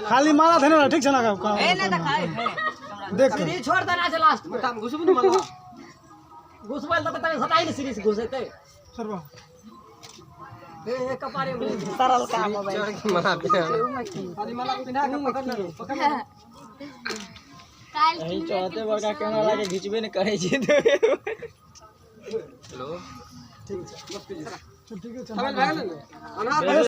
खाली माला थे ना ठीक छै ना देख के छोड़ देना छै लास्ट में हम घुसबू ने माला घुसबल त तनी सताई ने सीरीज घुसेते सरबा ए कपारे में सरल का मोबाइल खाली माला पिन्हा के पकड़ ले पकड़ ले यही चौथे बड़का कैमरा लाके घिचबे ने करै छै। हेलो ठीक छै ठीक है। भए गेल ने अनार।